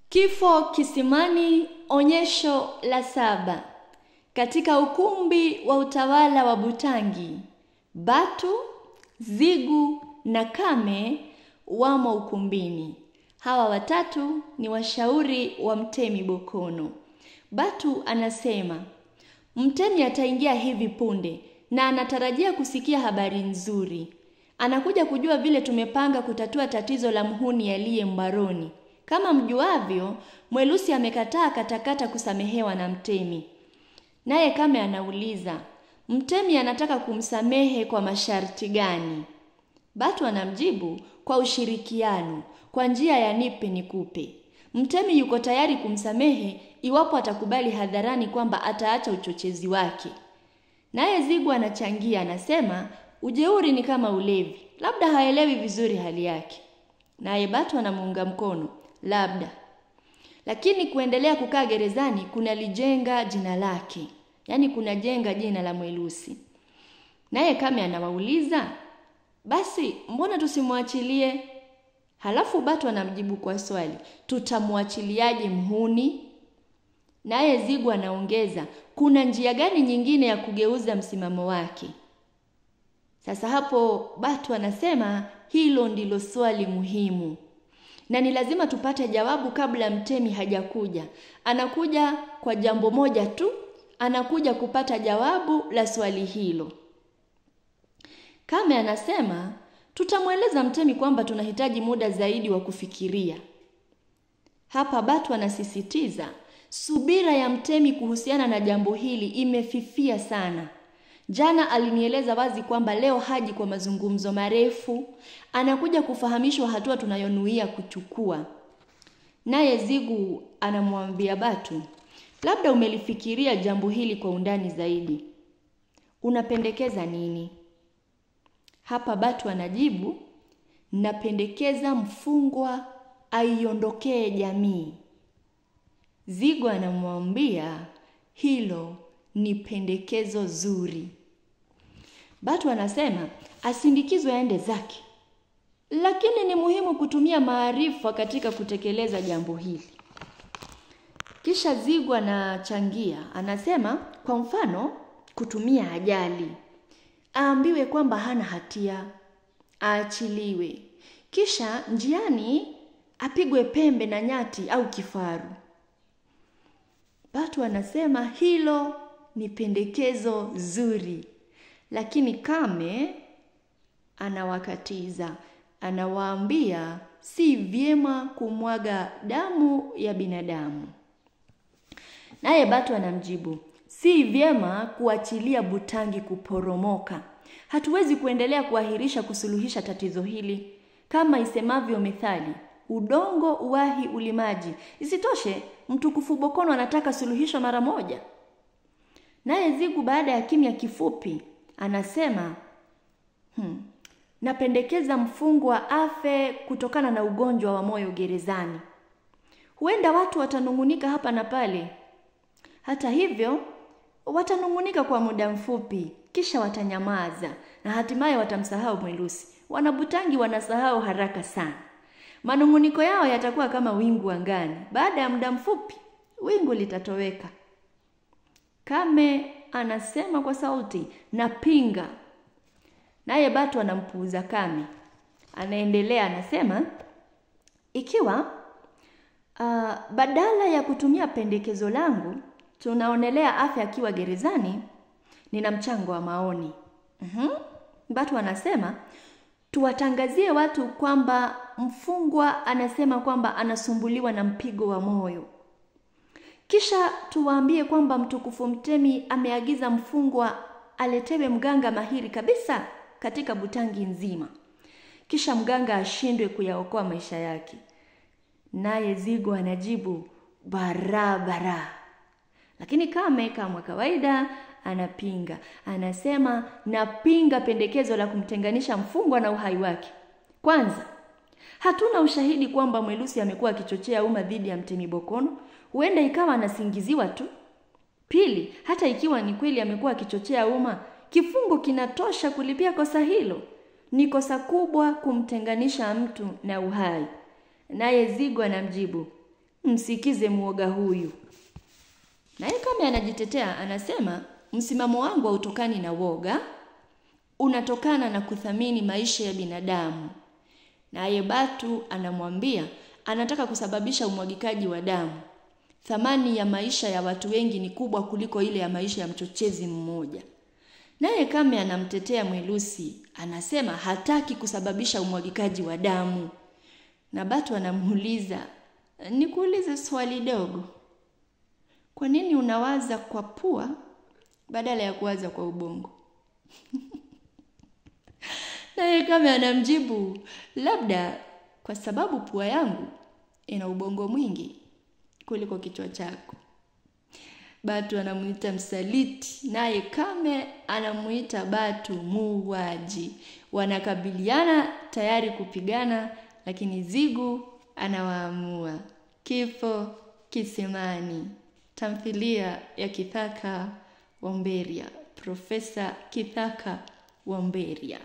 Kifo Kisimani, onyesho la 7. Katika ukumbi wa utawala wa Butangi, Batu, Zigu na Kame wamo ukumbini. Hawa watatu ni washauri wa Mtemi Bokono. Batu anasema, Mtemi ataingia hivi punde na anatarajia kusikia habari nzuri. Anakuja kujua vile tumepanga kutatua tatizo la mhuni aliye mbaroni. Kama mjuavyo, Mwelusi amekataa katakata kusamehewa na Mtemi. Naye Kame anauliza, Mtemi anataka kumsamehe kwa masharti gani? Batu anamjibu kwa ushirikiano, kwa njia ya nipe nikupe. Mtemi yuko tayari kumsamehe iwapo atakubali hadharani kwamba ataacha uchochezi wake. Naye Zigu anachangia, anasema ujeuri ni kama ulevi, labda haelewi vizuri hali yake. Naye Batu anamuunga mkono, labda. Lakini kuendelea kukaa gerezani kunalijenga jina lake, yani kunajenga jina la Mwelusi. Naye Kame anawauliza, basi mbona tusimwachilie? Halafu Batu anamjibu kwa swali, tutamwachiliaje mhuni? Naye Zigu anaongeza, kuna njia gani nyingine ya kugeuza msimamo wake? Sasa hapo Batu anasema hilo ndilo swali muhimu, na ni lazima tupate jawabu kabla Mtemi hajakuja. Anakuja kwa jambo moja tu, anakuja kupata jawabu la swali hilo. Kame anasema tutamweleza Mtemi kwamba tunahitaji muda zaidi wa kufikiria. Hapa Batu anasisitiza subira ya Mtemi kuhusiana na jambo hili imefifia sana. Jana alinieleza wazi kwamba leo haji kwa mazungumzo marefu, anakuja kufahamishwa hatua tunayonuia kuchukua. Naye Zigu anamwambia Batu, labda umelifikiria jambo hili kwa undani zaidi. Unapendekeza nini? Hapa Batu anajibu, napendekeza mfungwa aiondokee jamii. Zigu anamwambia hilo ni pendekezo zuri. Batu anasema asindikizwe aende zake, lakini ni muhimu kutumia maarifa katika kutekeleza jambo hili. Kisha Zigu anachangia, anasema kwa mfano kutumia ajali. Aambiwe kwamba hana hatia, aachiliwe. Kisha njiani apigwe pembe na nyati au kifaru. Batu anasema hilo ni pendekezo zuri. Lakini Kame anawakatiza, anawaambia si vyema kumwaga damu ya binadamu. Naye Batu anamjibu, si vyema kuachilia Butangi kuporomoka. Hatuwezi kuendelea kuahirisha kusuluhisha tatizo hili. Kama isemavyo methali, udongo uwahi ulimaji. Isitoshe, mtukufu Bokono anataka suluhisho mara moja. Naye Zigu baada ya kimya kifupi anasema, napendekeza mfungwa afe kutokana na ugonjwa wa moyo gerezani. Huenda watu watanungunika hapa na pale. Hata hivyo, watanungunika kwa muda mfupi, kisha watanyamaza na hatimaye watamsahau Mwelusi. Wanabutangi wanasahau haraka sana. Manunguniko yao yatakuwa kama wingu angani. Baada ya muda mfupi, wingu litatoweka. Kame anasema kwa sauti, napinga. Naye Batu anampuuza Kame. Anaendelea anasema, ikiwa badala ya kutumia pendekezo langu tunaonelea afya akiwa gerezani, nina mchango wa maoni. Batu anasema tuwatangazie watu kwamba mfungwa anasema kwamba anasumbuliwa na mpigo wa moyo. Kisha tuwaambie kwamba mtukufu Mtemi ameagiza mfungwa aletewe mganga mahiri kabisa katika Butangi nzima. Kisha mganga ashindwe kuyaokoa maisha yake. Naye Zigu anajibu barabara. Lakini Kame kama kawaida anapinga. Anasema napinga pendekezo la kumtenganisha mfungwa na uhai wake. Kwanza, hatuna ushahidi kwamba Mwelusi amekuwa akichochea umma dhidi ya Mtemi Bokono. Huenda ikawa anasingiziwa tu. Pili, hata ikiwa ni kweli amekuwa akichochea umma, kifungo kinatosha kulipia kosa hilo. Ni kosa kubwa kumtenganisha mtu na uhai. Naye Zigu anamjibu, Msikize mwoga huyu. Naye Kame anajitetea, anasema msimamo wangu hautokani na woga, unatokana na kuthamini maisha ya binadamu. Naye Batu anamwambia anataka kusababisha umwagikaji wa damu. Thamani ya maisha ya watu wengi ni kubwa kuliko ile ya maisha ya mchochezi mmoja. Naye Kame anamtetea Mwelusi, anasema hataki kusababisha umwagikaji wa damu. Na Batu anamuuliza, nikuulize swali dogo. Kwa nini unawaza kwa pua badala ya kuwaza kwa ubongo? Naye Kame anamjibu, labda kwa sababu pua yangu ina ubongo mwingi kuliko kichwa chako. Batu anamuita msaliti, naye Kame anamuita Batu muuaji. Wanakabiliana tayari kupigana, lakini Zigu anawaamua. Kifo kisimani. Tamthilia ya Kithaka Wamberia, Profesa Kithaka Wamberia.